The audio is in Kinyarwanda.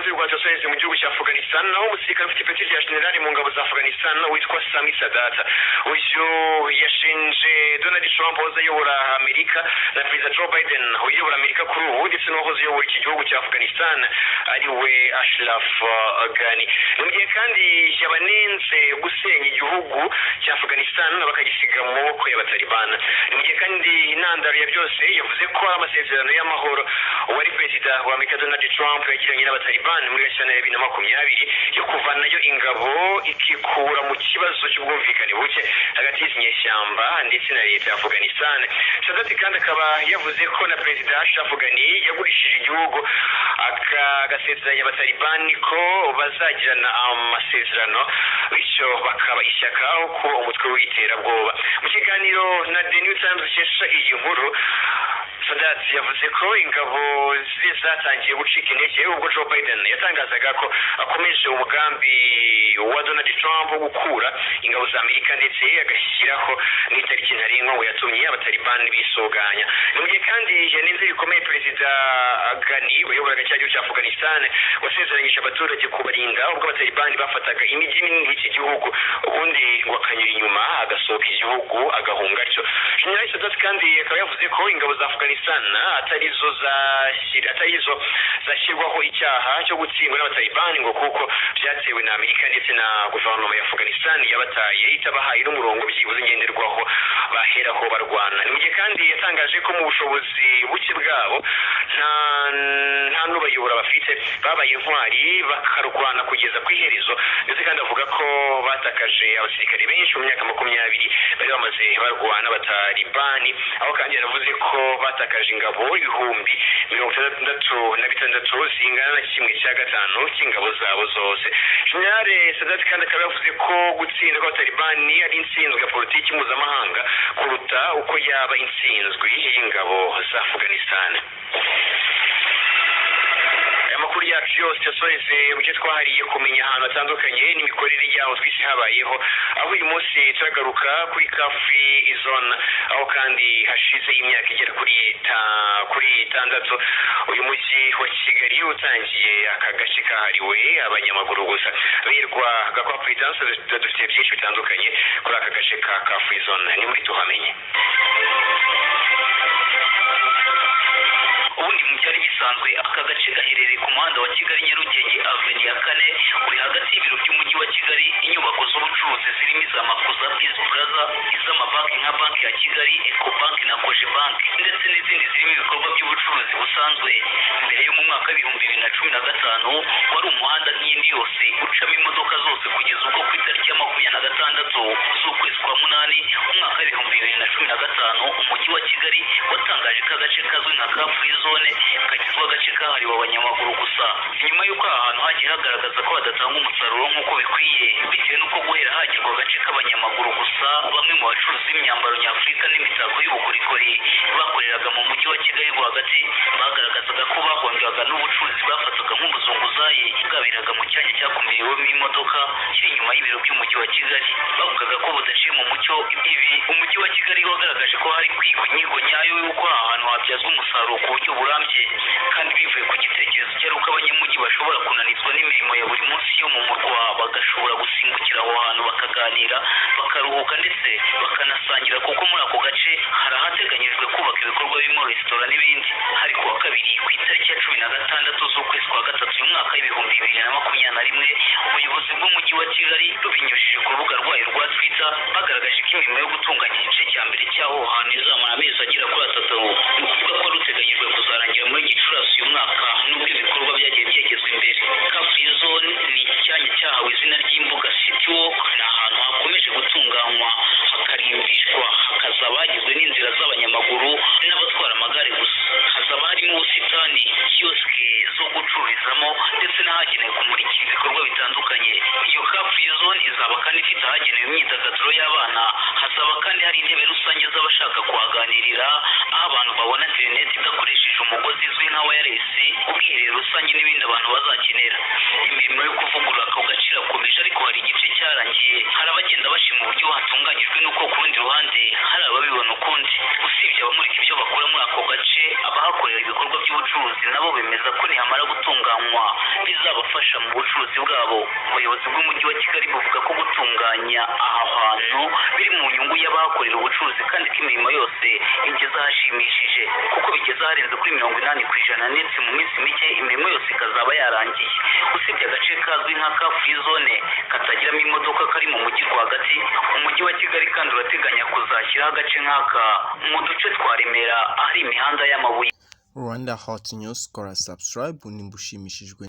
Hanze y'u Rwanda, yasohotse mu gihugu cya Afghanistan, naho umusirikare ufite ipeti rya generali mu ngabo za Afghanistan witwa Sami Sadat, uyu yashinje Donald Trump wahoze ayobora Amerika na Perezida Joe Biden uyobora Amerika kuri ubu, ndetse n'uwahoze uyobora iki gihugu cya Afghanistan ari we Ashraf Ghani. Ni mu gihe kandi yabanenze gusenya igihugu cya Afghanistan bakagisiga mu maboko y'Abataliban. Ni mu gihe kandi intandaro ya byose yavuze ko ari amasezerano y'amahoro uwari perezida wa Amerika Donald Trump yagiranye n'Abataliban muri Gashyantare 2020 yo kuvanayo ingabo, ikikura mu kibazo cy'ubwumvikane buke hagati y'izi nyeshyamba ndetse na leta ya Afghanistan. Sadat kandi akaba yavuze ko na Perezida Ashraf Ghani yagurishije igihugu, agasezeranya Abatalibani ko bazagirana amasezerano, bityo bakaba ishyaka aho kuba umutwe w'iterabwoba. Mu kiganiro na The New Times ikesha iyi nkuru, Sadat yavuze ko ingabo ze zatangiye gucika intege ubwo Joe Biden yatangazaga ko akomeje umugambi wa Donald Trump wo gukura ingabo za Amerika, ndetse agashyiraho n'itariki ntarengwa ngo yatumye Abatalibani bisuganya. Ni mu gihe kandi yanenze bikomeye Perezida Ghani wayoboraga cya gihugu cya Afghanistan, wasezeranyije abaturage kubarinda ubwo Abatalibani bafataga imijyi minini y'iki gihugu, ubundi ngo akanyura inyuma agasohoka igihugu agahunga atyo. General Sadat kandi akaba yavuze ko ingabo za Afghanistan atari zo zashyirwaho icyaha cyo gutsindwa n'Abatalibani, ngo kuko byatewe na Amerika ndetse na guverinoma ya Afghanistan yabataye, itabahaye n'umurongo byibuze ngenderwaho baheraho barwana. Ni mu gihe kandi yatangaje ko mu bushobozi buke bwabo, nta n'ubayobora bafite, babaye intwari bakarwana kugeza ku iherezo, ndetse kandi avuga ko batakaje abasirikare benshi mu myaka 20 bari bamaze barwana n'Abatalibani, aho kandi yanavuze ko batakaje ingabo 66000 zingana na 1/3 cy'ingabo zabo zose. General Sadat kandi akaba yavuze ko gutsinda kw'Abatalibani ari intsinzwi ya politiki mpuzamahanga kuruta uko yaba intsinzwi y'ingabo za Afghanistan. Aya makuru yacu yose yasoheze mu cyo twahariye kumenya ahantu hatandukanye n'imikorere yaho twese habayeho, aho uyu munsi turagaruka kuri Car Free Zone, aho kandi hashize imyaka igera kuri 6 uyu mujyi wa Kigali utangiye aka gace kahariwe abanyamaguru gusa. Birwa Gakwa Prudence, dufite byinshi bitandukanye kuri aka gace ka Car Free Zone, ni muri Tuhamenye. Ubundi mu byari bisanzwe, aka gace gaherereye ku muhanda wa Kigali Nyarugenge, Avenue ya kane, uri hagati y'ibiro by'umujyi wa Kigali, inyubako z'ubucuruzi zirimo iza Makuza Peace Plaza, iz'amabanki nka Banki ya Kigali, Ecobank na Cogebanque, ndetse n'izindi zirimo ibikorwa by'ubucuruzi busanzwe. Mbere yo mu mwaka wa 2015 wari umuhanda nk'indi yose ucamo imodoka zose, kugeza ubwo ku itariki ya 26 z'ukwezi kwa munani umwaka wa 2015 umujyi wa Kigali watangaje ko agace kazwi nka Car Free Zone kagizwe agace kahariwe abanyamaguru gusa, nyuma y'uko aha hantu hagiye hagaragaza ko hadatanga umusaruro nk'uko bikwiye, bitewe n'uko guhera hagirwa agace k'abanyamaguru gusa, bamwe mu bacuruzi b'imyambaro nyafurika n'imitako y'ubukorikori bakoreraga mu mujyi wa Kigali rwagati bagaragazaga ko bahondwaga n'ubucuruzi bafataga nk'ubuzunguzayi bwaberaga mu cyanya cyakumiriwemo imodoka kiri inyuma y'ibiro by'umujyi wa Kigali. Bavugaga ko budaciye mu mucyo. Ibi umujyi wa Kigali wagaragaje ko hari kwigwa inyigo nyayo y'uko aha hantu habyazwa umusaruro ku buryo burambye, kandi bivuye ku gitekerezo cyari uko abanyamujyi bashobora kunanizwa n'imirimo ya buri munsi yo mu murwa, bagashobora gusimbukira aho hantu bakaganira, bakaruhuka, ndetse bakanasangira, kuko muri ako gace hari ahateganyijwe kubaka ibikorwa birimo resitora n'ibindi. Hari ku wa kabiri ku itariki ya 16 z'ukwezi kwa gatatu uyu mwaka wa 2021, ubuyobozi bw'umujyi wa Kigali rubinyujije ku rubuga rwayo rwa Twitter bagaragaje ko imirimo yo gutunganya igice cya mbere cy'aho hantu izamara amezi agera kuri 3, ni ukuvuga ko wari uteganyijwe kuzarangira muri Gicurasi uyu mwaka, nubwo ibikorwa byagiye byegezwa imbere. Car Free Zone ni icyanya cyahawe izina ry'imbuga City Walk, ni ahantu hakomeje gutunganywa hakarimbishwa, hakazaba hagizwe n'inzira z'abanyamaguru n'abatwara amagare gusa. Hazaba harimo ubusitani, kiyosike zo gucururizamo, ndetse n'ahagenewe kumurikira ibikorwa bitandukanye. Iyo Car Free Zone izaba kandi ifite ahagenewe imyidagaduro y'abana, hazaba kandi hari intebe rusange z'abashaka kuhaganirira, aho abantu babona interineti idakoresheje umugozi izwi nka wireless, ubwiherero rusange n'ibindi abantu bazakenera. Imirimo yo kuvugurura ako gace irakomeje, ariko hari igice cyarangiye. Hari abagenda bashima uburyo hatunganyijwe, n'uko ku rundi ruhande hari ababibona ukundi. Usibye abamurika ibyo bakora muri ako gace, abahakorera ibikorwa by'ubucuruzi nabo bemeza ko nihamara gutunganywa bizabafasha mu bucuruzi bwabo. Ubuyobozi bw'Umujyi wa Kigali buvuga ko gutunganya aha hantu biri mu nyungu y'abahakorera ubucuruzi, kandi ko imirimo yose igeze ahashimishije, kuko bigeze aharenze kuri 80%, ndetse mu minsi mike imirimo yose ikazaba yarangiye. Usibye agace kazwi nka ka free zone katagiramo imodoka kari mu mujyi rwagati, Umujyi wa Kigali kandi urateganya kuzashyiraho agace nk'aka mu duce twa Remera ahari imihanda y'amabuye. Rwanda Hot News, kora subscribe nimba ushimishijwe.